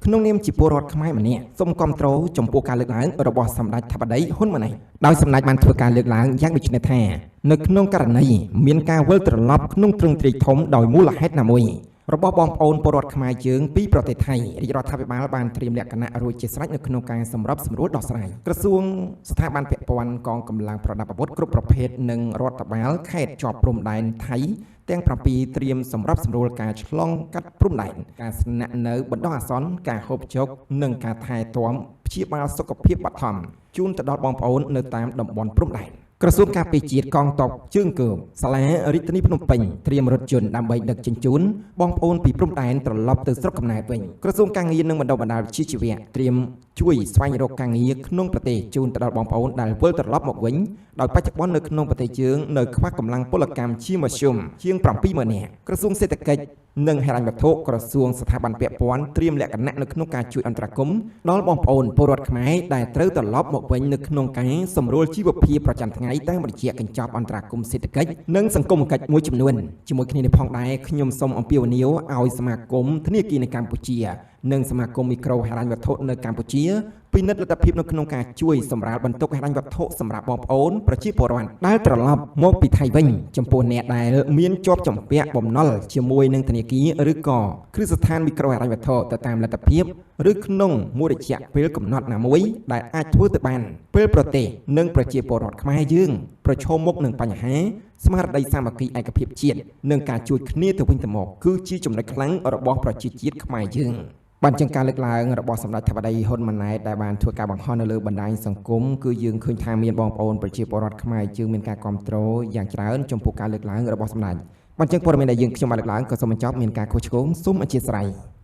ក្នុងនាមជាពលរដ្ឋខ្មែរម្នាក់សូមគាំទ្រចំពោះការលើកឡើងរបស់សម្ដេចធិបតីហ៊ុនម៉ាណែតដោយសម្ដេចបានធ្វើការលើកឡើងយ៉ាងដូចនេះថានៅក្នុងករណីមានការវិលត្រឡប់ក្នុងទ្រង់ទ្រាយធំដោយមូលហេតុណាមួយរបស់បងប្អូនពលរដ្ឋខ្មែរយើងពីប្រទេសថៃរាជរដ្ឋាភិបាលបានត្រៀមលក្ខណៈរួចជាស្រេចនៅក្នុងការសម្របសម្រួលដោះស្រាយក្រសួងស្ថាប័នពាក់ព័ន្ធកងកម្លាំងប្រដាប់អាវុធគ្រប់ប្រភេទនិងរដ្ឋបាលខេត្តជាប់ព្រំដែនថៃទាំង7ត្រៀមសម្របសម្រួលការឆ្លងកាត់ព្រំដែនការស្នាក់នៅបណ្ដោះអាសន្នការហូបចុកនិងការថែទាំព្យាបាលសុខភាពបឋមជូនទៅដល់បងប្អូននៅតាមតំបន់ព្រំដែនក្រសួងការពារជាតិកងទ័ពជើងគោកសាលារាជធានីភ្នំពេញត្រៀមរថយន្តដើម្បីដឹកជញ្ជូនបងប្អូនពីព្រំដែនត្រឡប់ទៅស្រុកកំណើតវិញក្រសួងការងារនិងបណ្ដុះបណ្ដាលវិជ្ជាជីវៈត្រៀមជួយស្វែងរកការងារក្នុងប្រទេសជូនទៅដល់បងប្អូនដែលវិលត្រឡប់មកវិញដោយបច្ចុប្បន្ននៅក្នុងប្រទេសយើងនៅខ្វះកម្លាំងពលកម្មជាមធ្យមជាង70000នាក់ក្រសួងសេដ្ឋកិច្ចនិងហិរញ្ញវត្ថុក្រសួងស្ថាប័នពាក់ព័ន្ធត្រៀមលក្ខណៈនៅក្នុងការជួយអន្តរាគមន៍ដល់បងប្អូនពលរដ្ឋខ្មែរដែលត្រូវត្រឡប់មកវិញនៅក្នុងការសម្រួលជីវភាពប្រចាំថ្ងៃតាមរយៈកញ្ចប់អន្តរាគមន៍សេដ្ឋកិច្ចនិងសង្គមកិច្ចមួយចំនួនជាមួយគ្នានេះផងដែរខ្ញុំសូមអំពាវនាវឲ្យសមាគមធនាគារនៅកម្ពុជានិងសមាគមមីក្រូហិរញ្ញវត្ថុនៅកម្ពុជាពិនិត្យលទ្ធភាពនៅក្នុងការជួយសម្រាលបន្ទុកហិរញ្ញវត្ថុសម្រាប់បងប្អូនប្រជាពលរដ្ឋដែលត្រឡប់មកពីថៃវិញចំពោះអ្នកដែលមានជាប់ជំពាក់បំណុលជាមួយនឹងធនាគារឬក៏គ្រឹះស្ថានមីក្រូហិរញ្ញវត្ថុទៅតាមលទ្ធភាពឬក្នុងមួយរយៈពេលកំណត់ណាមួយដែលអាចធ្វើទៅបានពេលប្រទេសនិងប្រជាពលរដ្ឋខ្មែរយើងប្រឈមមុខនឹងបញ្ហាស្មារតីសាមគ្គីឯកភាពជាតិនិងការជួយគ្នាទៅវិញទៅមកគឺជាចំណុចខ្លាំងរបស់ប្រជាជាតិខ្មែរយើងបានចឹងការលើកឡើងរបស់សម្ដេចធិបតីហ៊ុនម៉ាណែតដែលបានធ្វើការបង្ហោះនៅលើបណ្ដាញសង្គមគឺយើងឃើញថាមានបងប្អូនប្រជាពលរដ្ឋខ្មែរយើងមានការគាំទ្រយ៉ាងច្រើនចំពោះការលើកឡើងរបស់សម្ដេចបានចឹងព័ត៌មានដែលយើងខ្ញុំបានលើកឡើងក៏សូមបញ្ចប់មានការខុសឆ្គងសូមអធ្យាស្រ័យ។